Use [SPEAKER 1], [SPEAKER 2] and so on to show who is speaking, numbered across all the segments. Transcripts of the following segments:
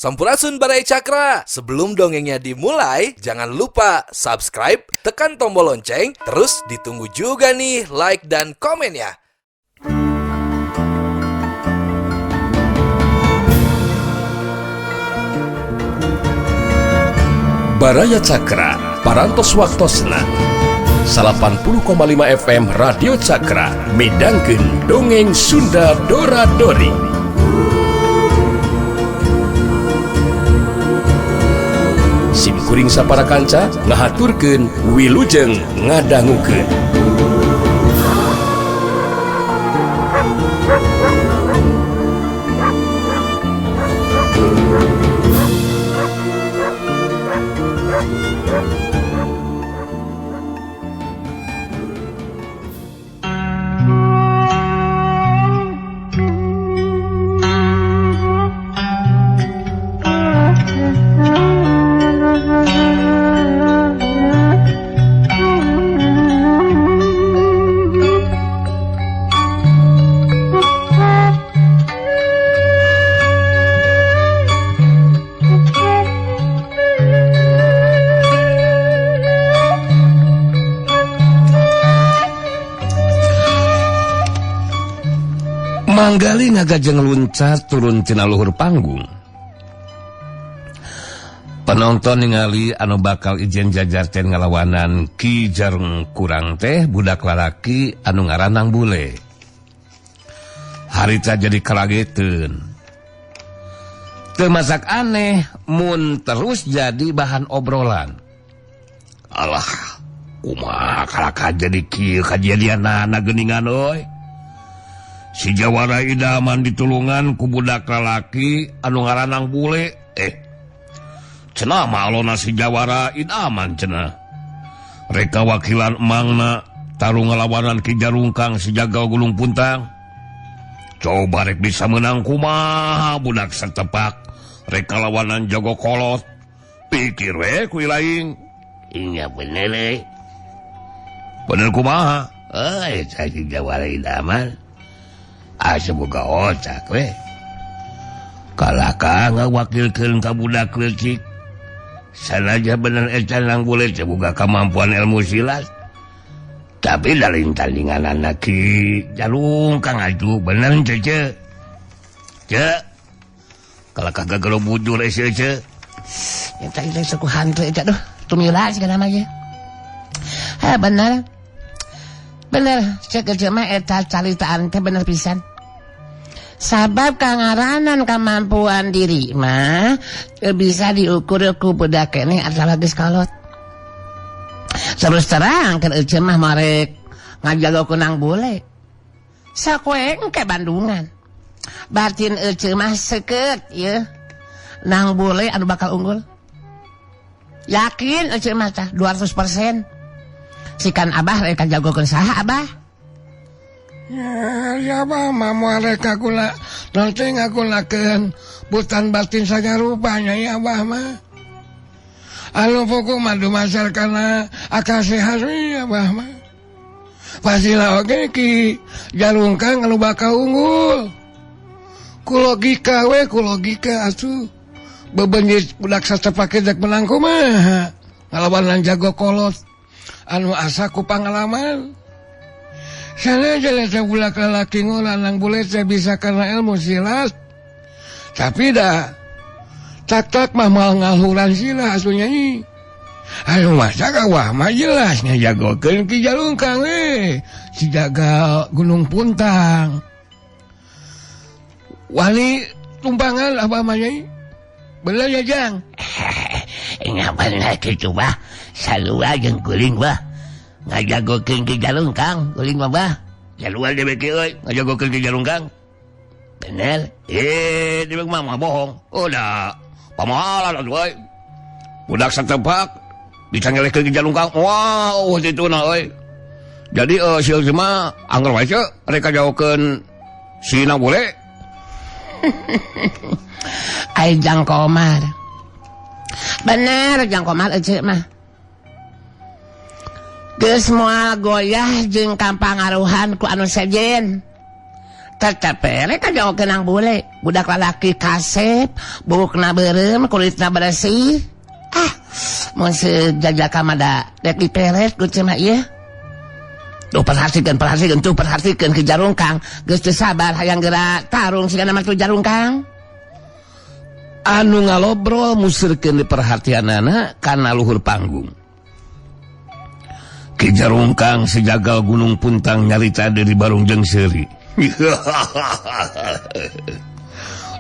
[SPEAKER 1] Sampurasun Baraya Cakra. Sebelum dongengnya dimulai, jangan lupa subscribe, tekan tombol lonceng, terus ditunggu juga nih like dan komennya.
[SPEAKER 2] Baraya Cakra, Parantos Waktosna 80,5 FM Radio Cakra midangkeun dongeng Sunda Dora Dori. Sim kuring sapara kanca ngahaturkeun wilujeng ngadangukeun.
[SPEAKER 3] Manggali ngagajeng luncat turun tina luhur panggung. Penonton ningali anu bakal ijen jajarten ngalawanan Ki Jarung Kurang teh budak lalaki anu ngaranang bule. Harita jadi kalageteun. Teu masak aneh mun terus jadi bahan obrolan. Alah, kumaha kalaka jadi kieu kajadianana geuningan euy. Si Jawara idaman ditulungan ku budak lalaki anu ngaranang bule. Cenah mah alona si Jawara idaman cenah. Reka wakilan emangna tarung ngalawanan Ki Jarungkang si Jagal Gunung Puntang. Coba rek bisa menang kumaha budak setepak reka lawanan jago kolot. Pikir we ku lain.
[SPEAKER 4] Iya bener we.
[SPEAKER 3] Bener kumaha?
[SPEAKER 4] Oh, si Jawara idaman. Asa boga otak we. Kalahkah ngawakilkeun ka budak leutik. Sanaja bener eta nang bule teh boga kemampuan ilmu silat. Tapi dari tandinganana Ki Jarungkang atuh bener teh ce. Ce. Kalahkah gagelo bujur euy ce.
[SPEAKER 5] Eta teh suku hantu eta duh, tumila sigana mah ye. Ha bener. Bener, cek mah eta caritaan teh bener pisan. Sabab kangaranan kemampuan diri mah bisa diukur ku budak keneh atawa geus kolot. Terus terang kan ece mah marek ngajago kunang bule. Sakoe engke Bandungan. Batin ece mah seukeut ieu. Nang bule anu bakal unggul. Yakin ece mah tah 200%. Sikan abah rek jagokeun saha abah?
[SPEAKER 6] Ya, ya abah mah moal rek ngagula, nanti ngagulakeun butan batin sagarupanya ya abah mah. Anu pokok mah dumasar kana akal sehat ya abah mah. Pastilah oge Ki Jarungkang anu bakal unggul. Ku logika we, ku logika atuh. Bebenyit budak satepake rek menang kumaha? Ngalawanan jago kolot. Anu asa ku pangalaman. Sanajan eta budak lalaki ngora nang bule teh bisa karena ilmu silat. Tapi dah tak-tak mah moal ngaluhuran silat atuh nyanyi. Anu masa kawah mah jelas ngajagokeun Ki Jarungkang we. Si Jagal Gunung Puntang. Wali tumpangan abah mah nyai. Bener ya Jang?
[SPEAKER 4] Nya bener kitu bah. Sarua jeung kuring bah. Ngajagokeun Ki Jarungkang, kuring mah bah.
[SPEAKER 3] Sarua dewek euy, ngajagokeun Ki Jarungkang.
[SPEAKER 4] Bener?
[SPEAKER 3] Dewek mah mah bohong. Udah, pamahalan atuh euy. Budak satepak dicangelehkeun Ki Jarungkang. Wow, dituna euy. Jadi si mah angger wae ce rek ngajagokeun si na bule.
[SPEAKER 5] Ai Jang Komar. Bener Jang Komar ece mah. Geus moal goyah jeung kampangaruhan ku anu sejen. Tetep rek kajagokeun Nang Bule. Budak lalaki kasep, buukna beureum, kulitna bersih. Ah, mun sejajaka mah da rek diperet ku cenah ieu. Tuh perhatikan, perhatikan, tuh perhatikan ke Jarungkang. Geus teu sabar hayang geura tarung sigana mah tu Jarungkang.
[SPEAKER 3] Anu ngalobrol musirkeun diperhatianana kana luhur panggung. Ki Jarungkang sejagal Gunung Puntang nyarita dari Barung jeung Seuri.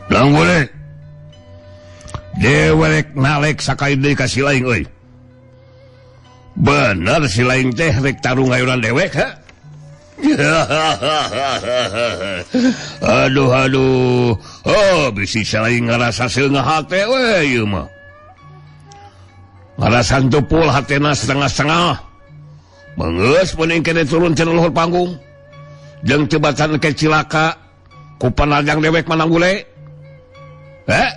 [SPEAKER 3] Nang Bule. Dewek nalek sakali deui ka si laing euy. Bener si laing teh rek tarung ngayuran dewek ha? Aduh aduh. Oh bisi si laing ngarasa seungah hate we ieu mah. Ngarasa tepul hatena setengah-setengah. Mengeus mending kene turun cenah luhur panggung. Jeung cebatan ke cilaka ku panajang dewek manang bule. Eh?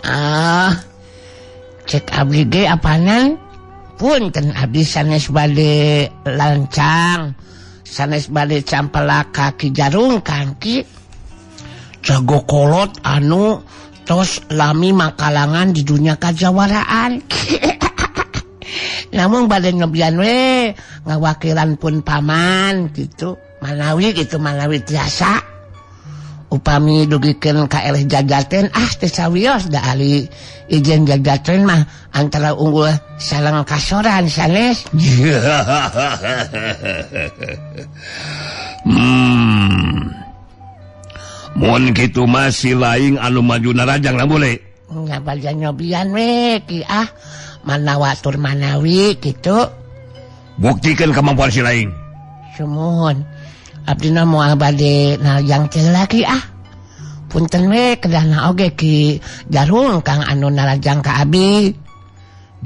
[SPEAKER 5] Ah. Cek abdi ge apanan punten abdi sanes bade lancang sanes bade campelak ka Ki Jarungkang ki jago kolot anu tos lami makalangan di dunia kajawaraan. Namun bade nyobian we ngawakilan pun paman gitu manawi gitu manawi tiasa upami dugikeun ka eleh jajaten ah teu sawios da ali ijen jajaten mah antara unggul sareng kasoran sanes.
[SPEAKER 3] Mun kitu mah si laing anu maju narajang lah boleh.
[SPEAKER 5] Nya baja nyobian we ki ah manawa tur manawi kitu.
[SPEAKER 3] Buktikeun kemampuan si laing.
[SPEAKER 5] Sumuhun. Abdi na moal bade narajang teh lagi ah. Punten we kedahna oge Ki Jarungkang anu narajang ka abi.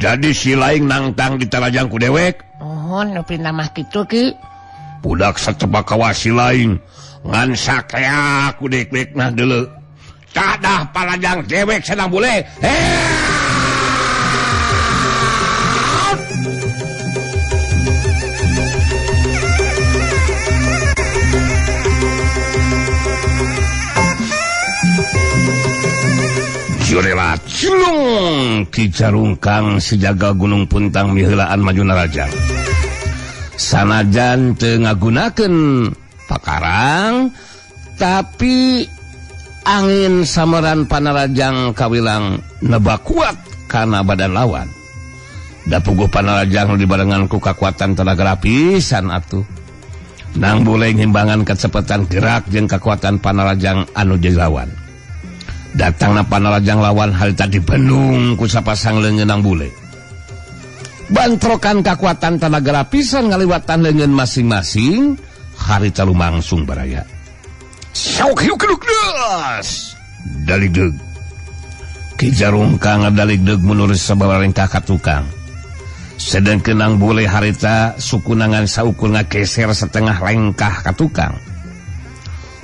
[SPEAKER 3] Jadi si laing nangtang ditarajang ku dewek?
[SPEAKER 5] Mohon nepi mah kitu ki.
[SPEAKER 3] Budak satebak kawas si laing ngan sakea ku dek-dek nah deuleu. Tadah palajang dewek sedang boleh. Jurela cilung Ki Jarungkang sejaga Gunung Puntang miheulaan maju narajang. Sanajan teu ngagunakeun pakarang tapi angin sameran panarajang kawilang nebak kuat kana badan lawan. Da puguh panarajang dibarengan ku kakuatan tenaga lapisan atuh. Nang boleh ngimbangan kecepatan gerak jeung kekuatan panarajang anu jadi lawan. Datangna panarajang lawan harita dibendung ku sapasang leungeun Nang Bule. Bantrokan kakuatan tenaga lapisan ngaliwatan leungeun masing-masing harita lumangsung baraya. Sok hiuk das. Daligdeug. Ki Jarungkang ngadaligdeug mundur sabarengkah ka tukang. Sedengkeun Nang Bule harita sukunangan saukur ngageser setengah lengkah ka tukang.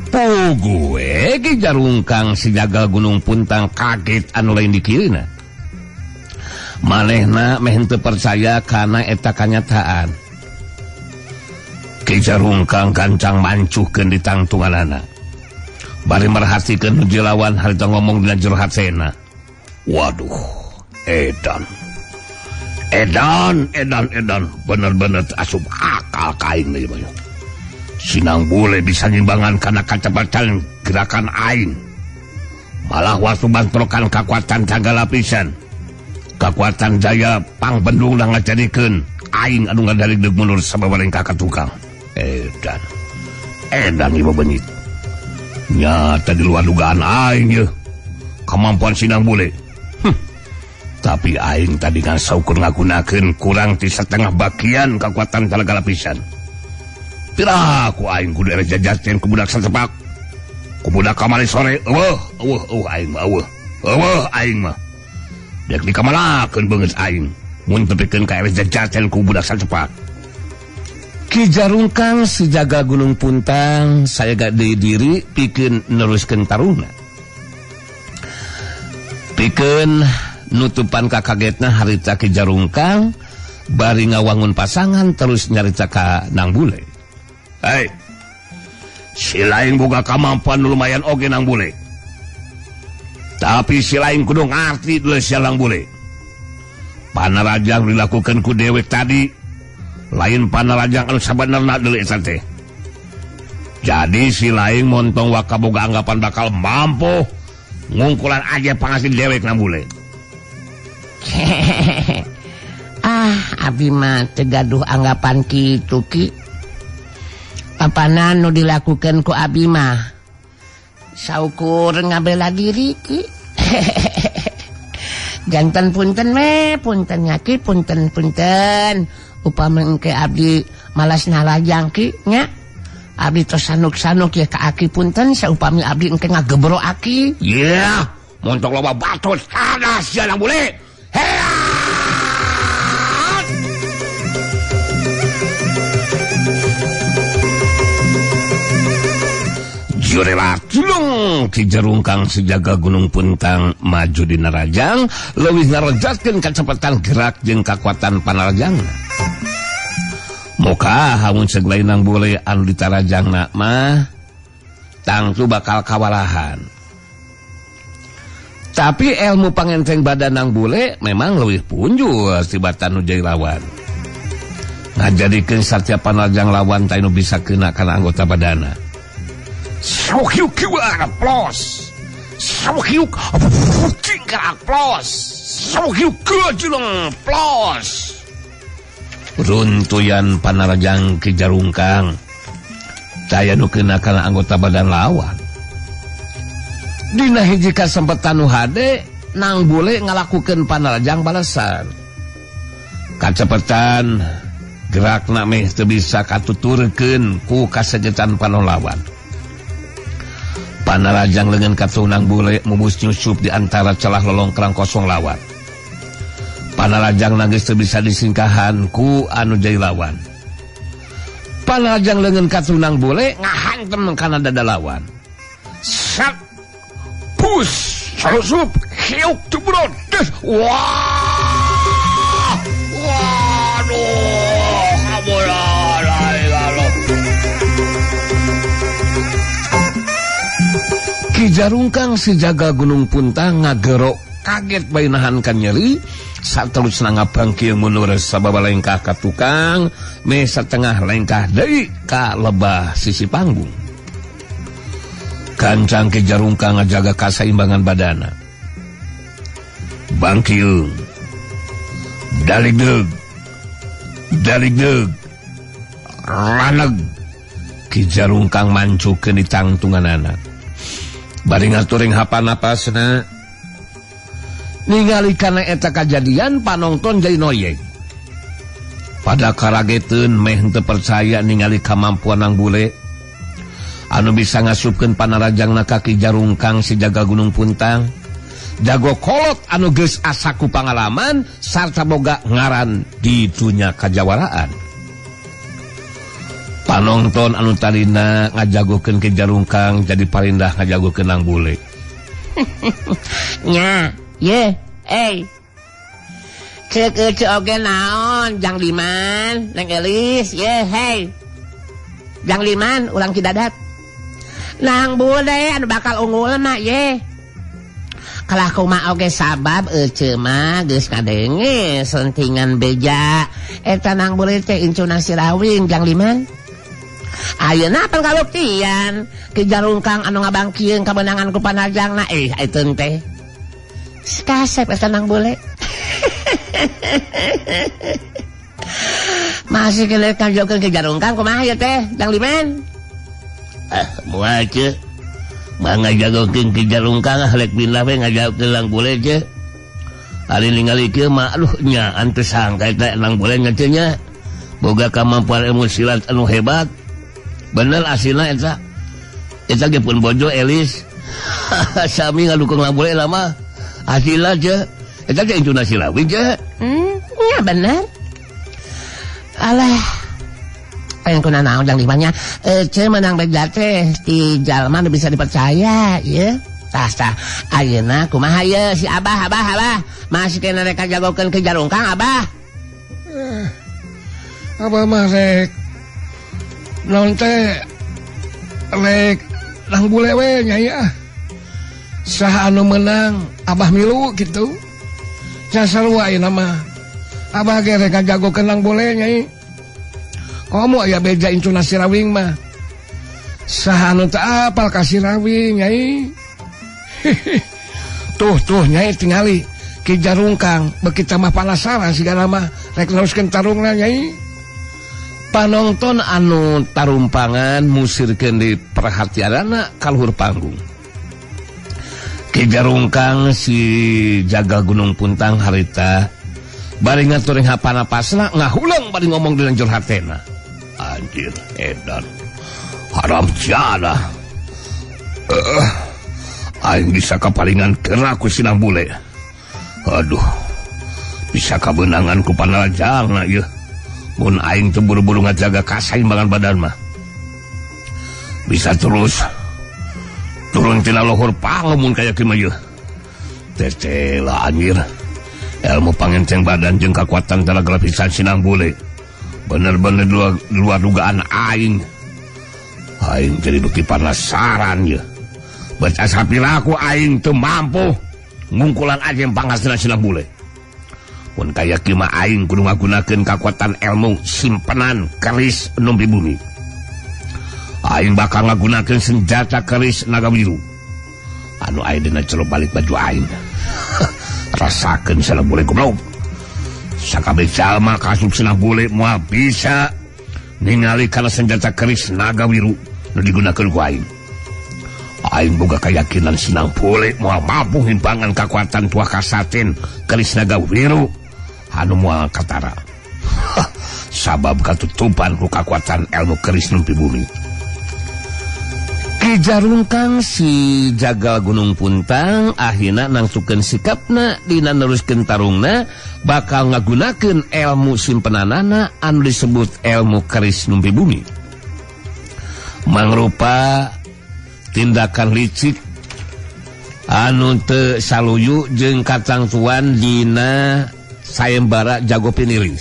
[SPEAKER 3] Puguh Ki Jarungkang sijagal Gunung Puntang kaget anu lain dikirina. Manehna meh henteu percaya kana eta kanyataan. Ki Jarungkang gancang mancuhkeun di tangtunganana. Bari merhatikeun nu lawan harita ngomong dina jero hatena. Waduh, edan. Edan, edan, edan, bener-bener asup akal kain ieu mah. Sinang Bule bisa nyimbangan karena kecepatan gerakan aing. Malah waktu bantrokan kekuatan tangga lapisan. Kekuatan jaya pangbendung ngajadikeun aing anu ngadaligdeug mundur sababarengkah ka tukang. Edan. Edan ieu beunit. Nyata di luar dugaan aing yeuh. Kemampuan Sinang Bule. Tapi aing tadi ngan saukur ngagunakeun kurang ti setengah bagian kekuatan talaga lapisan. Piraku aing kudu erek jajaten ku budak satepak. Ku budak kamari sore, eueuh, eueuh, eueuh aing mah, eueuh. Eueuh aing mah. Dek dikamalakeun beungeut aing mun tepikeun ka erek jajaten ku budak satepak. Ki Jarungkang sejaga Gunung Puntang sayaga deui diri pikeun neruskeun tarungna. Pikeun nutupan kakagetna harita Ki Jarungkang bari ngawangun pasangan terus nyarita ka Nang Bule. Hei.
[SPEAKER 4] Si lain boga kamampuan lumayan oge nang bule. Tapi si lain kudu ngarti dulu si lang bule. Panarajang dilakukan ku dewek tadi lain panarajang anu sabenerna deuleu eta teh. Jadi si lain montong waka boga anggapan bakal mampu ngungkulan aja pangasin dewek nang bule.
[SPEAKER 5] Ah, abi mah teu gaduh anggapan kitu ki. Apanan nu dilakukan ku abi mah saukur ngabela diri ki. Jantan punten we, punten nya ki, punten punten. Upami engke abdi malas nalajang ki nya. Abdi tos sanuk-sanuk ya ka aki punten saupami abdi engke ngagebro aki.
[SPEAKER 4] Yeah, montok loba batos ada sia nang bule. Heat! Jurela tulung Ki Jarungkang sejaga Gunung Puntang maju di narajang leuwih ngarojatkeun kacepetan gerak jeung kakuatan panarajangna. Muka hamun seglai nang bule anu ditarajangna mah tangtu bakal kawalahan. Tapi ilmu pangenteng badan nang bule memang leuwih punjul tibatan nu jadi lawan. Ngajadikeun satiap panarajang lawan teh nu bisa kena kana anggota badana. Sohyuk plos. Sohyuk tingkrak plos. Sohyuk jeleng plos. Runtuyan panarajang Ki Jarungkang daya nu kena kana anggota badan lawan. Dina hiji kasempetan nu hade nang bule ngalakukeun panarajang balasan. Kacepetan gerakna meh teu bisa katuturkeun ku kasejetan panon lawan. Panarajang lengan katunang bule mumus nyusup di antara celah lolongkrang kosong lawan. Panarajang nangis teu bisa disingkahan ku anu jadi lawan. Panarajang lengan katunang bule ngahantem kana dada lawan. Sat pus salusup hiuk tubrot. Wah! Waduh, kabola. Ki Jarungkang sejaga Gunung Puntang ngagerok kaget bae nahan kan nyeri saterusna ngabangkil mundur sababa lengkah ka tukang meh satengah lengkah deui ka lebah sisi panggung. Kancang Ki Jarungkang ngajaga kasaimbangan badana. Bangkil daligdeug daligdeug raneg. Ki Jarungkang mancukeun di tangtunganana. Bari ngaturing hapa napasna. Ningali kana eta kajadian panonton jadi noyeng. Pada karageteun meh henteu percaya ningali kamampuan nang bule anu bisa ngasupkeun panarajangna ka Ki Jarungkang si jaga Gunung Puntang. Jago kolot anu geus asaku pangalaman sarta boga ngaran di dunya kajawaraan. Panonton anu tadina ngajagokeun Ki Jarungkang jadi parindah ngajagokeun nang bule.
[SPEAKER 5] Nya, ye, eh. Ceuk ece oge naon, Jang Liman, Neng Elis, ye, hey. Jang Liman ulang Cidadat. Nang bule anu bakal unggul mah ye. Kalah kumaha oge sabab ece mah geus kadenge sentingan beja. Eta nang bule teh incuna sirawing Jang Liman. Ayeuna pan kabuktian Ki Jarungkang anu ngabangkieun kemenangan ku panajangna ayeuna teh. Kasep eta nang bule. Masih kena kajokeun Ki Jarungkang kumaha ieu teh Jang Liman?
[SPEAKER 4] Moal ce. Mah ngajagokeun Ki Jarungkang rek pindah we ngajagokeun lang bule ce. Ari ningali kieu mah aduh nya teu sangka eta lang bule nya teh nya. Boga kamampuan ilmu silat anu hebat. Bener aslina eta. Eta ge pun bojo Elis. Sami ngadukung lang bule lama. Aslina ce. Eta ge incuna silawi ce.
[SPEAKER 5] Nya bener. Alah. Pengen kuna naon Jang Limannya. Ce menang beja teh ti jalma nu bisa dipercaya ye. Tah tah ayeuna kumaha ye si Abah Abah Abah masih kena rek jagokeun Ki Jarungkang Abah.
[SPEAKER 6] Abah mah rek naon teh Rek nang bule we Nyai ah. Saha anu menang abah milu kitu. Sarua ayeuna mah. Abah ge rek ngajagokeun nang bule Nyai. Komo aya beja incuna Sirawing mah. Saha anu teu apal ka Sirawing Nyai. Tuh tuh Nyai tingali Ki Jarungkang beuki tambah panasaran sigana mah rek neruskeun tarungna Nyai.
[SPEAKER 3] Panonton anu tarumpangan musirkeun di perhatianana ka luhur panggung. Ki Jarungkang si jaga Gunung Puntang harita bari ngaturing hapanapasna ngahulang bari ngomong di lanjur hatena. Anjir edan haram jadah. Aing bisa kapalingan kera ku sinang bule. Aduh, bisa kabeunangan ku panalajangna ieu. Mun aing teu buru-buru ngajaga kasaimbangan badan mah. Bisa terus turun tina luhur panggung mun kaya kieu mah ieu. Teh lah anjir. Ilmu pangenceng badan jeung kakuatan telegrafisan sinang bule. Bener-bener luar dugaan aing. Aing jadi beuki panasaran ieu. Baca sapiraku aing teu mampu ngungkulan aja pangasna sinang bule. Mun kaya kieu mah aing kudu ngagunakeun kakuatan ilmu simpenan keris numpi bumi. Aing bakal ngagunakeun senjata keris naga biru. Anu aya dina jero balik baju aing. Rasakeun sinang bule goblok. Sakabeh jalma kasup sinang bule moal bisa ningali kana senjata keris naga biru nu digunakeun ku aing. Aing boga keyakinan sinang bule moal mampu himbangan kakuatan tuah kasaten keris naga wiru anu moal katara. Sabab katutupan ku kakuatan ilmu keris numpi bumi. Ki Jarungkang si jagal Gunung Puntang akhirna nangsukeun sikapna dina neruskeun tarungna bakal ngagunakeun ilmu simpenanana anu disebut ilmu keris numpi bumi. Mangrupa tindakan licik anu teu saluyu jeung katangtuan dina sayembara jago pinilih.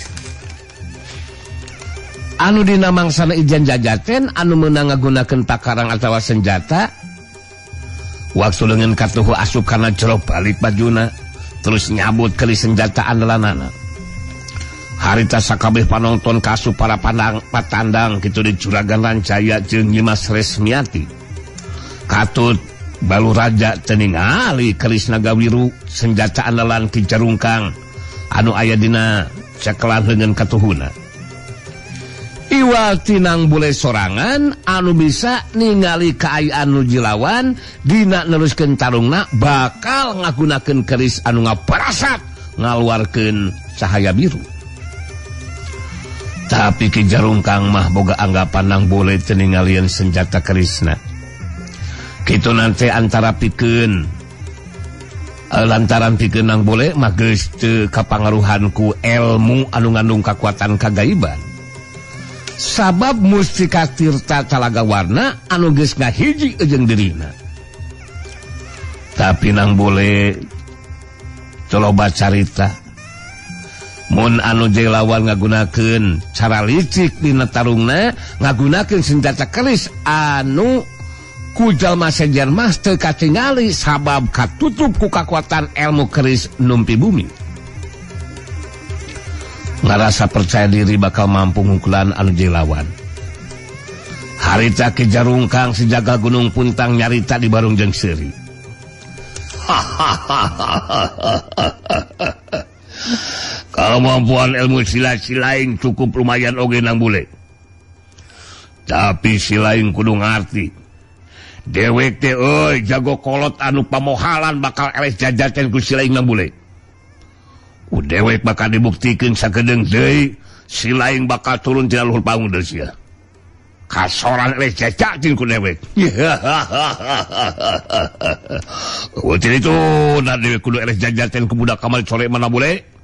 [SPEAKER 3] Anu dina mangsana ijan jajaten anu meunang ngagunakeun pakarang atawa senjata waktu leungeun katuhu asup kana jero balik bajuna terus nyabut keris senjata andalanana. Harita sakabeh panonton kasup para pandang patandang kitu di Juragan Rancaya jeung Nyimas Resmiati. Katut balu raja teu ningali keris naga wiru senjata andalan Ki Jarungkang anu aya dina cekelan leungeun katuhuna. Iwal tinang bule sorangan anu bisa ningali kaayaan nu jilawan dina neruskeun tarungna bakal ngagunakeun keris anu ngaparasat ngaluarkeun cahaya biru. Tapi Ki Jarungkang mah boga anggapan nang bule teu ningalieun senjata kerisna. Kitu nanti antara pikeun lantaran pikeun nang bule mah geus teu kapangaruhan ku ilmu anu ngandung kakuatan kagaiban. Sabab mustika tirta talaga warna anu geus ngahiji jeung dirina. Tapi nang bule teu loba carita. Mun anu jeung lawan ngagunakeun cara licik dina tarungna ngagunakeun senjata keris anu ku jalma sejen mah teu katingali sabab katutup ku kakuatan ilmu keris numpi bumi. Ngarasa percaya diri bakal mampu ngungkulan anu jeung lawan. Harita Ki Jarungkang si jaga Gunung Puntang nyarita di barung jeung seuri.
[SPEAKER 4] Kemampuan ilmu silat silaing cukup lumayan oge nang bule. Tapi silaing kudu ngarti. Dewek teh euy jago kolot anu pamohalan bakal eleh jajaten ku silaing nang bule. Ku dewek bakal dibuktikeun sakedeung deui silaing bakal turun tina luhur panggung deui sia. Kasoran eleh jajatin ku dewek. Util itu na dewek kudu eleh jajaten ku budak kamal colek mana bule.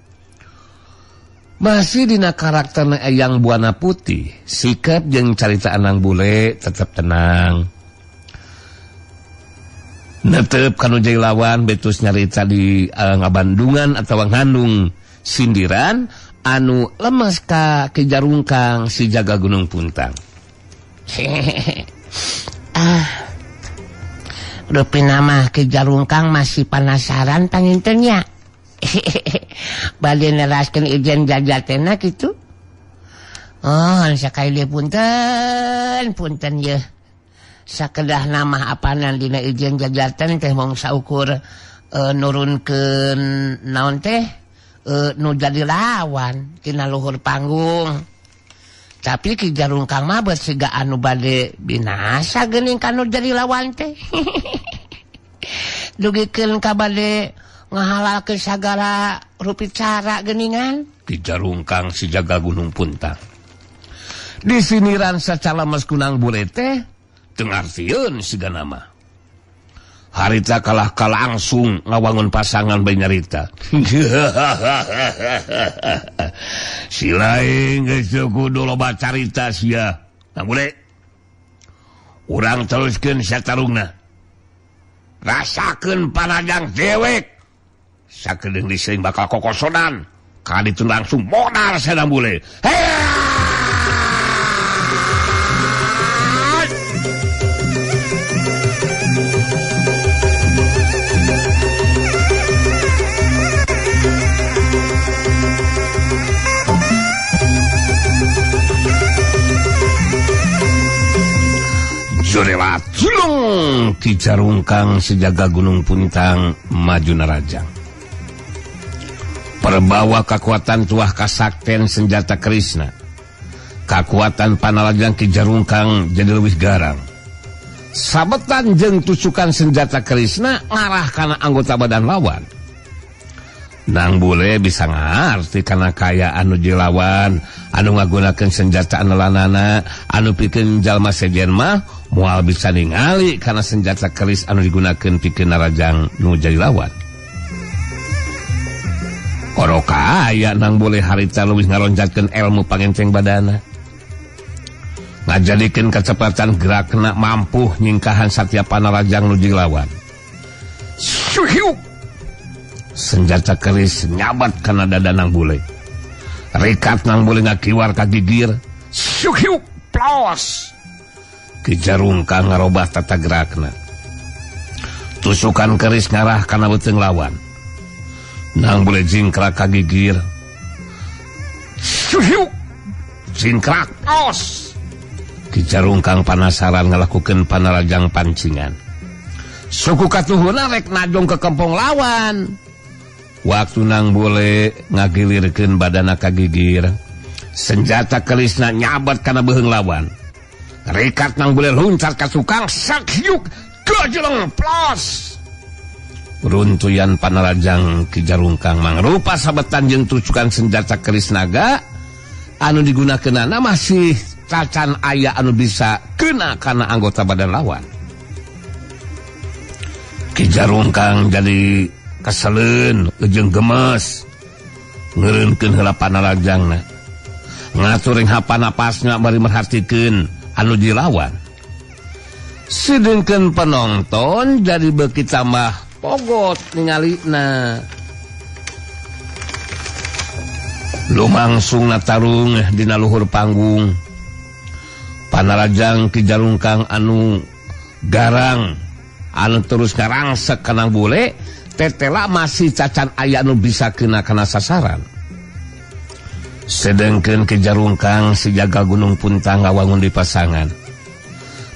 [SPEAKER 3] Masih dina karakterna Eyang Buana Putih, sikap jeung carita anang bule tetep tenang. Netep kanu jeung lawan betus nyarita di ngabandungan atawa ngandung sindiran anu lemes ka Ki Jarungkang si jaga Gunung Puntang.
[SPEAKER 5] Ah, rupina mah Ki Jalungkang masih penasaran pangintennya. Bade neraskeun ijen jajatena kitu. Oh, sakali deui punten, punten yeuh. Sakedah nama apanan dina ijen jajatan teh mong saukur nurunkeun naon teh nu jadi lawan tina luhur panggung. Tapi Ki Jalungkang mah beut siga anu bade binasa geuning kanu jadi lawan teh. Dugikeun ka bade ngahalalkeun sagala rupi cara geuningan.
[SPEAKER 4] Ki Jalungkang si jaga Gunung Puntang. Disiniran sacara lemes kunang bule teh teu ngartieun siga nama. Harita kalah ka langsung ngawangun pasangan bae nyarita. Si lain geus kudu loba carita sia. Nang bule. Urang teruskeun satarungna. Rasakeun panajang dewek. Sakedeung diseuing bakal kokosonan. Kaditu langsung modar sadang bule. Hey! Jorelat julung Ki Jalungkang sejaga Gunung Puntang maju narajang. Perbawa kekuatan tuah kasakten senjata Krisna. Kakuatan panalajang Ki Jalungkang jadi leuwih garang. Sabetan jeung tusukan senjata Krisna ngarah kana anggota badan lawan. Nang bule bisa ngarti kana kaya anu jilawan, anu ngagunakeun senjata anelanana, anu pikeun jalma sejen mah moal bisa ningali kana senjata keris anu digunakeun pikeun narajang nu jadi lawan. Oro kaya nang bule harita leuwih ngaronjatkeun ilmu pangenceng badana. Ngajadikeun kecepatan gerakna mampu nyingkahan satiap panarajang nu jilawan. Suhiuk! Senjata keris nyabat kana dada nang bule. Rikat nang bule ngakiwar ka gigir. Suhiuk! Plos! Ki Jalungkang ngarobah tata gerakna. Tusukan keris ngarah kana beuteung lawan. Nang bule jingkrak ka gigir. Suhiuk! Jingkrak! Plos! Ki Jalungkang panasaran ngalakukeun panarajang pancingan. Suku katuhuna rek najong ke kempong lawan. Waktu nang bule ngagilirkeun badana ka gigir, senjata kerisna nyabat kana beuheung lawan. Rikat nang bule luncat ka sukang, sakyuk gajeleng plos. Runtuyan panarajang Ki Jalungkang mangrupa sabetan jeung tusukan senjata keris naga anu digunakeunana masih cacan aya anu bisa kena kana anggota badan lawan. Ki Jalungkang jadi keseleun jeung gemes ngeureunkeun heula panarajangna, ngaturing hapanapasna bari merhatikeun anu dilawan. Sedengkeun penonton jadi beuki tambah pogot ningalina. Lumangsungna tarung dina luhur panggung. Panarajang Ki Jalungkang anu garang anu terus ngarangsek kana bule tetela masih cacan aya nu bisa kena kana sasaran. Sedengkeun Ki Jalungkang si jaga Gunung Puntang ngawangun di pasangan.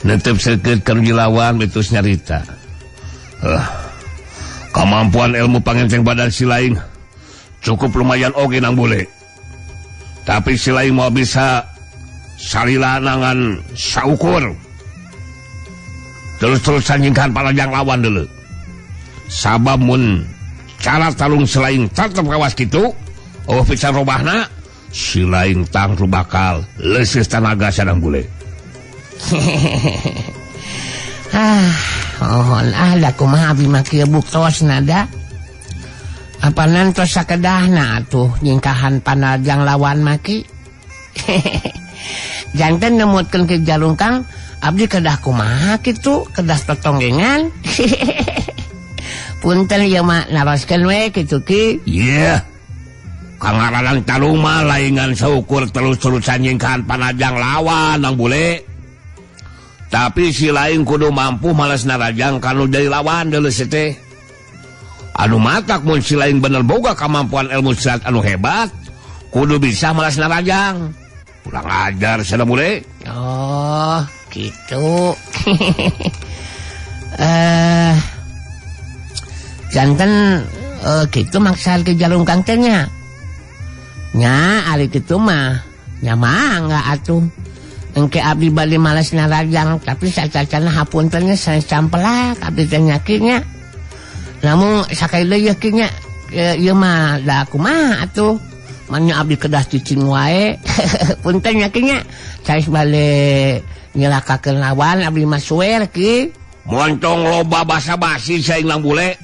[SPEAKER 4] Netep seukeut ka nu dilawan betus nyarita. Kemampuan ilmu pangenceng badan si lain cukup lumayan oge nang bule. Tapi si lain mau bisa salila nangan saukur. Terus-terusan nyingkahan panajang lawan dulu. Sabab mun cara tarung selain tetep kawas kitu, oh pisan robahna silain tangtu bakal leuseus tanaga sadang bule.
[SPEAKER 5] Ah, mohon ah da kumaha abi mah kieu buktosna da. Apanan tos sakedahna atuh nyingkahan panajang lawan maki. Janten nemutkeun Ki Jalungkang abdi kedah kumaha kitu, kedah totonggengan. Punten ieu mah naroskeun we kitu Ki.
[SPEAKER 4] Iya. Yeah. Kangaranan tarung mah laingan saukur terus-terusan nyingkahan panajang lawan nang bule. Tapi si lain kudu mampu malas narajang kanu jadi lawan deuleu teh. Anu matak mun si lain bener boga kemampuan ilmu silat anu hebat, kudu bisa malas narajang. Kurang ajar sana bule.
[SPEAKER 5] Oh, gitu. Janten gitu maksa ke Jalungkang teh nya. Nya ari kitu mah nya mangga atuh. Engke abdi bali malas narajang tapi sacacana hapunten nya sanes campelak abdi teh nya ki nya. Namun sakali deui ki nya ieu mah da kumaha atuh. Manya abdi kedah cicing wae. Punten nya ki nya. Sanes bali nyelakakeun lawan abdi mah suer ki.
[SPEAKER 4] Montong loba basa-basi saing lang bule.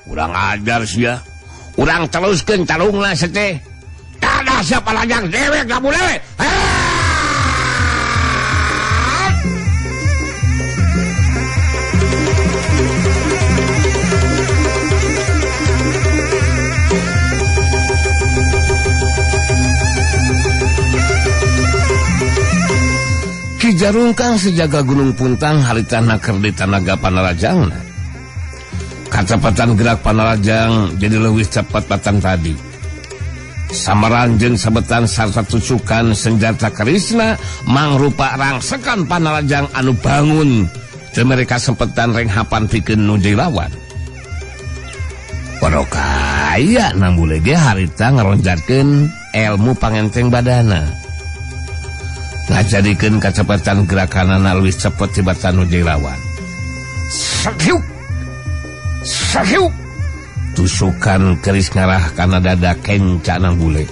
[SPEAKER 4] Urang ajar sia. Urang teruskeun tarungna seteh. Tadah siapa lajang dewek lang bule. Ki Jarungkang sejaga Gunung Puntang haritana keur di tanaga panarajangna. Kacepatan gerak panarajang jadi leuwih cepat patan tadi. Samaran jeung sabetan sarta tusukan senjata kerisna mangrupa rangsekan panarajang anu bangun teu mereka sempetan renghapan pikeun nu jadi lawan. Padahal kaya nambule ge harita ngaronjatkeun ilmu pangenteng badana. Ngajadikeun kacepatan gerakanana leuwih cepet tibatan nu jadi lawan. Sakiuk! Sakiuk! Tusukan keris ngarah kana dada kenca nang bule.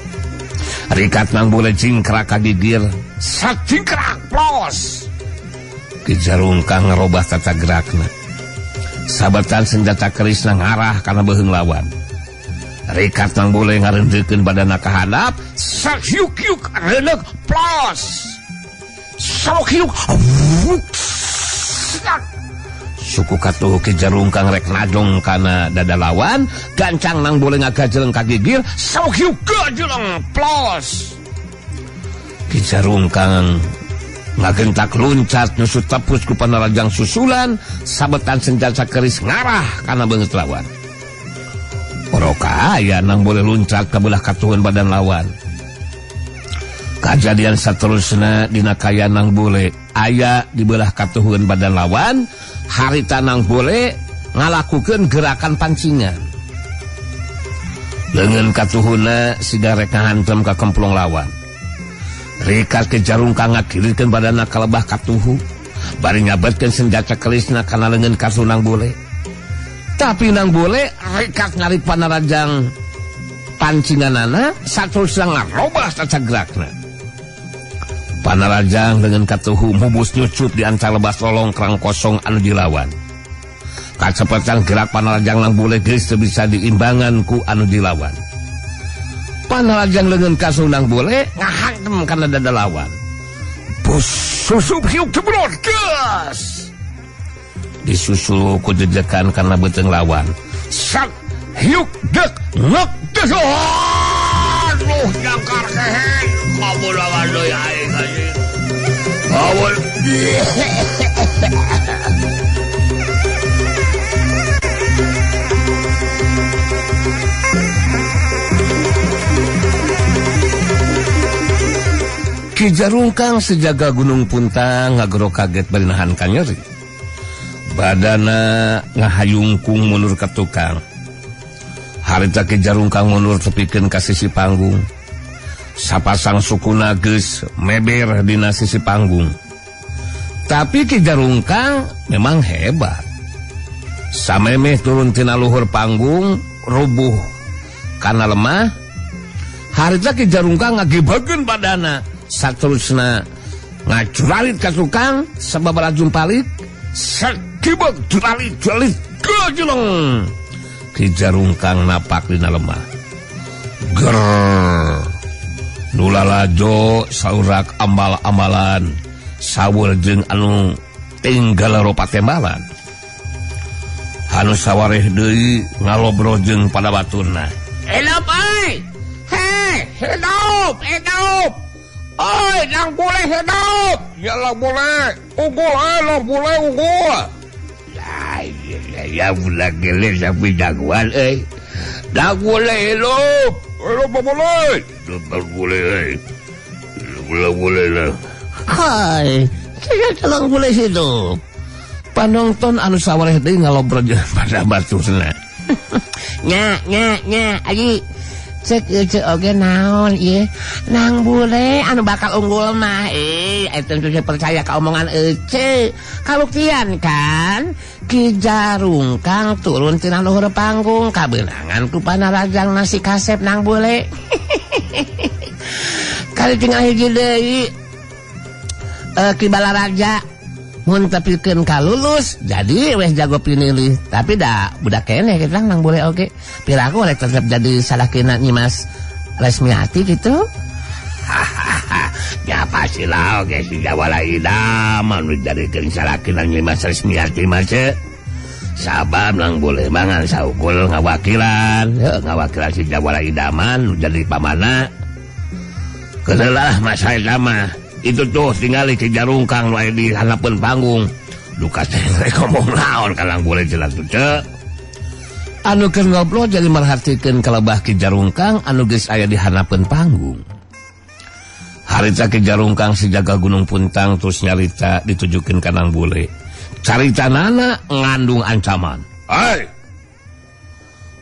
[SPEAKER 4] Rikat nang bule cingkrak ka gigir. Sacingkrak plos! Ki Jarungkang ngarobah tata gerakna. Sabetan senjata kerisna ngarah kana beuheung lawan. Rikat nang bule ngareundeukeun badana ka handap. Sakiuk-kiuk reuneuk plos! Sakiuk! Suku katuh Ki Jarungkang rek najong kana dada lawan, gancang nang bule ngagajeleng ka gigir, sakiuk gajeleng plos. Ki Jarungkang ngagentak luncat nyusut tepus ku panarajang susulan, sabetan senjata keris ngarah kana beungeut lawan. Oroka aya nang boleh luncat ka belah katuhun badan lawan. Kajadian saterusna dina kaya nang bule aya di belah katuhun badan lawan, harita nang bule ngalakukeun gerakan pancingan. Leungeun katuhunna siga rek ngahantem ka kemplong lawan. Rikat Ki Jarungkang ngagilirkeun badanna ka lebah katuhu, bari nyabetkeun senjata kerisna kana leungeun katuh nang bule. Tapi nang bule rikat ngarik panarajang pancinganana saterusna ngarobah tata gerakna. Panarajang dengan katuhu mubus nyucup di antara lebas lolongkrang kosong anu dilawan. Kacepetan gerak panarajang nang bule geus teu bisa diimbangan ku anu dilawan. Panarajang leungeun kasuh nang bule ngahantem kana dada lawan. Bus susup hiuk jebrot gas. Disusul ku jejekan kana beuteung lawan. Sat hiuk dek ngek des. Aduh jangkar kehen. Kabur lawan deui aing anjing. Kabur. Ki Jarungkang sejaga Gunung Puntang ngagero kaget bari nahan kanyeri. Badana ngahayungkung mundur ka tukang. Harita Ki Jarungkang mundur tepikeun ka sisi panggung. Sapasang sukuna geus meber dina sisi panggung. Tapi Ki Jarungkang memang hebat. Samemeh turun tina luhur panggung rubuh kana lemah. Harita Ki Jarungkang ngagebageun badana. Saterusna ngacuralit ka tukang sababaraha jumpalik sakibeg juralit-juralit gajleng. Ki Jarungkang napak dina lemah. Ger. Nulalajo saurak ambal-ambalan sawur jeung anu tinggal rupa tembalan. Anu sawareh deui ngalobro jeung pada baturna. Hidup euy. Hei, hidup, hidup.
[SPEAKER 3] Oi, nang boleh hidup. Ya lah boleh. Unggul, lah boleh unggul. Ya, ya budak gele sampai jagoan euy. Nang boleh hidup. Hidup boleh. Hidup boleh. Boleh boleh lah.
[SPEAKER 5] Hai, saya tolong boleh hidup.
[SPEAKER 3] Panonton anu sawareh deui ngalobrol pada batusna.
[SPEAKER 5] Nya nya nya aji cek cek oge naon ieu nang bule anu bakal unggul mah tentu saya percaya ka omongan ece kabuktian kan Ki Jarungkang turun tina luhur panggung kabeunangan ku panarajang nasi kasep nang bule. Kali tinggal hiji deui Ki Balaraja mun tepikeun ka lulus jadi weh jago pinilih tapi dah budak keneh kita nang boleh oge piraku rek tetep jadi salakina Nyimas Resmiati gitu.
[SPEAKER 4] Hahaha ya pastilah oge si Jawara idaman nu jadikeun salakina Nyimas Resmiati mah ce sabab nang boleh mangan saukul ngawakilan heuh ngawakilan si Jawara idaman nu jadi pamana kedelah mas saya mah. Itu tuh tinggali Ki Jarungkang nu aya di hanapeun panggung. Duka teh rek ngomong naon ka nang boleh jelas tuh ce.
[SPEAKER 3] Anu keur ngobrol jadi merhatikeun kalebah Ki Jarungkang anu geus aya di hanapeun panggung. Harita Ki Jarungkang si jaga Gunung Puntang terus nyarita ditujukeun ka nang bule. Caritanana ngandung ancaman.
[SPEAKER 4] Hai.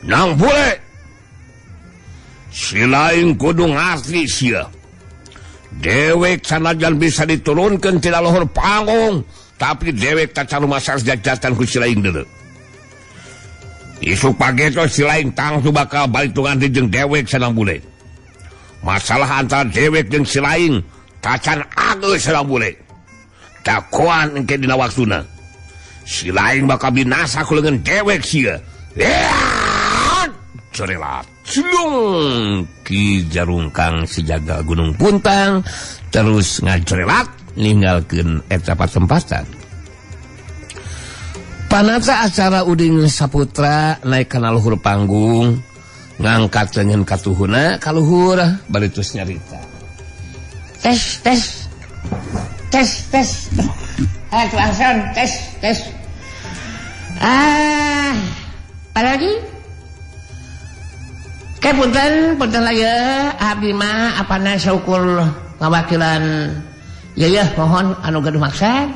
[SPEAKER 4] Nang bule. Si lain kudu ngarti sia.
[SPEAKER 3] Dewek sanajan bisa diturunkan tidak luhur panggung, tapi dewek tak carumasar jajatan ku si lain deuleu. Isuk pageto si lain tangtu bakal balitungan jeung dewek sanang bule. Masalah antara dewek jeung si lain tacan ageus sanang bule. Takoan engke dina waktuna. Si lain bakal binasa ku leungeun dewek sia. Corelat. Cilung Ki Jarungkang si jaga Gunung Puntang terus ngacorelat ninggalkeun eta patempatan. Panata acara Udin Saputra naik kana luhur panggung ngangkat leungeun katuhuna ka luhur bari terus nyarita.
[SPEAKER 5] Tes tes tes tes. Ah langsung tes tes. Ah, apalagi? Kayak punten, punten lah ya, abdi mah apana saukur ngawakilan ya ya mohon anu gaduh maksad.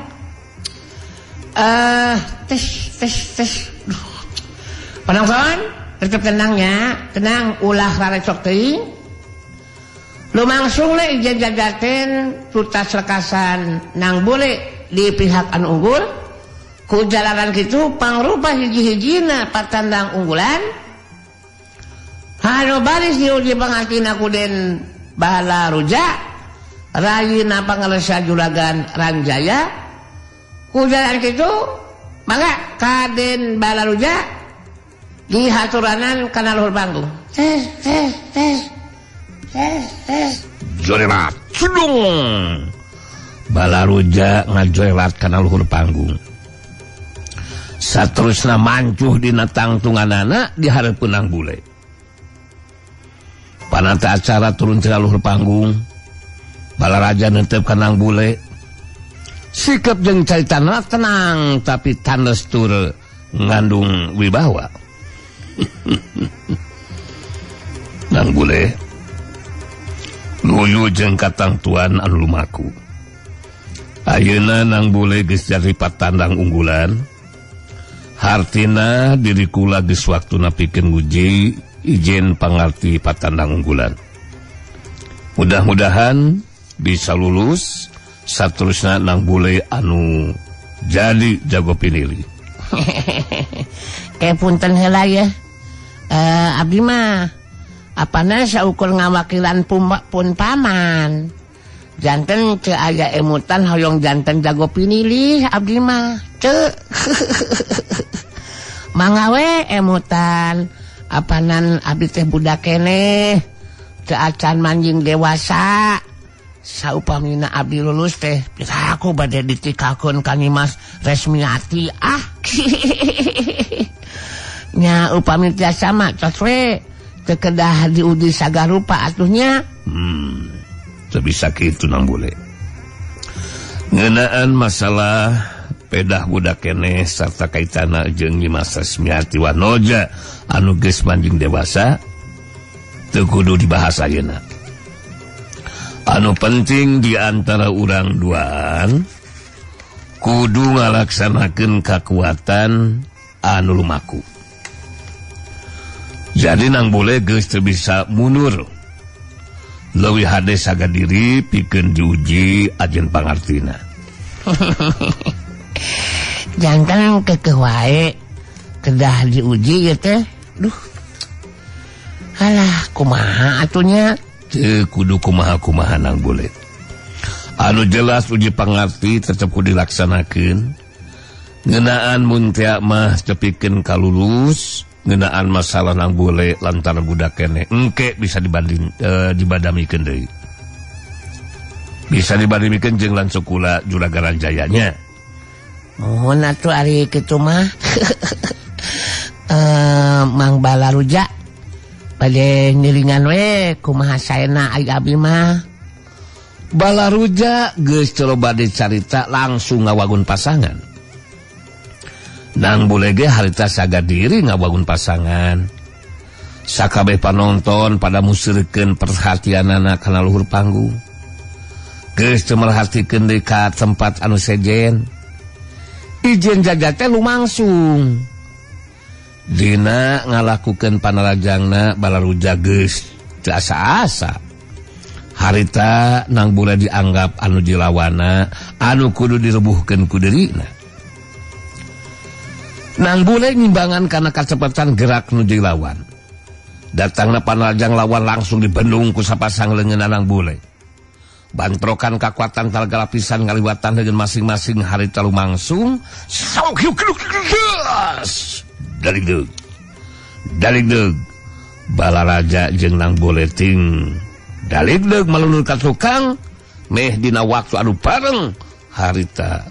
[SPEAKER 5] Tes tes tes. Penonton, tetep tenangnya, tenang ulah rarecok teuing. Lumangsung le ijen jagaten tutas lekasan nang bule di pihak anu unggul. Ku jalanan kitu pangrupa hiji-hijina patandang unggulan. Hano baris diuji pangantina kuden Balaruja rayina pangalesa juragan Ranjaya kujalan kitu mangga Kaden Balaruja dihaturanan kana luhur panggung. Tes tes tes tes tes
[SPEAKER 3] jorelat cedung Balaruja ngajorelat kana luhur panggung. Saterusna mancuh dina tangtunganana di hareupeun nang bule. Panata acara turun tina luhur panggung, Balaraja netep ka nang bule. Sikap jeung caritana tenang tapi tandes tur ngandung wibawa. Nang bule luyu jeung katangtuan anu lumaku. Ayeuna nang bule geus jadi patandang unggulan. Hartina diri kula geus waktuna pikeun nguji izin pangarti patandang unggulan. Mudah-mudahan bisa lulus saterusna nang bule anu jadi jago pinili.
[SPEAKER 5] Kayak punten heula ya. Abdi mah apana saukur ngawakilan pun paman. Janten teu aya emutan hoyong janten jago pinilih abdi mah. Teu. Mangga we emutan. Apanan abdi teh budak keneh teu acan manjing dewasa. Saupamina abdi lulus teh aku bade ditikakeun ka Nyimas Resmiati ah. Nya upami tiasa mah tos we teu kedah diuji sagarupa atuh nya.
[SPEAKER 4] Teu bisa kitu Nang Bule. Ngeunaan masalah pedah budak keneh sarta kaitana jeung Nyi Mas Resmiati Wanoja anu geus manjing dewasa teu kudu dibahas ayeuna. Anu penting di antara urang duaan kudu ngalaksanakeun kakuatan anu lumaku. Jadi Nang Bule geus teu bisa mundur. Leuwih hade saga diri pikeun diuji ajen pangartina.
[SPEAKER 5] Jangan kekeh wae kedah diuji ieu teh. Duh. Alah, kumaha atunya?
[SPEAKER 4] Teu kudu kumaha-kumaha Nang Bule. Anu jelas uji pangarti tetep kudu dilaksanakeun. Ngeunaan mun tea mah tepikeun kalulus, ngeunaan masalah Nang Bule lantaran budak keneh engke bisa dibanding dibadamikeun deui. Bisa dibandingkeun jeung langsung kula Juragan Ranjayanya.
[SPEAKER 5] Mohon atuh ari kitu mah. Mang Balaruja bade ngiringan we kumaha saena ai abi mah.
[SPEAKER 4] Balaruja geus teu loba dicarita langsung ngawangun pasangan. Nang Bule ge harita saga diri ngawangun pasangan. Sakabeh panonton pada musirkeun perhatianana kana luhur panggung. Geus teu merhatikeun deui ka tempat anu sejen. Ijen jaga teh lumangsung. Dina ngalakukeun panarajangna Balaruja geus teu asa-asa. Harita Nang Bule dianggap anu dilawana, anu kudu direbuhkeun ku dirina. Nang Bule ngimbangan kana kacepetan gerak nu dilawan. Datangna panarajang lawan langsung dibendung ku sapasang leungeun Nang Bule. Bantrokan kakuatan talaga lapisan ngaliwatan dengan masing-masing harita lumangsung. Daligdeg. Daligdeg. Balaraja jeung Nang Bule ting daligdeg malunur ka tukang meh dina waktu anu bareng harita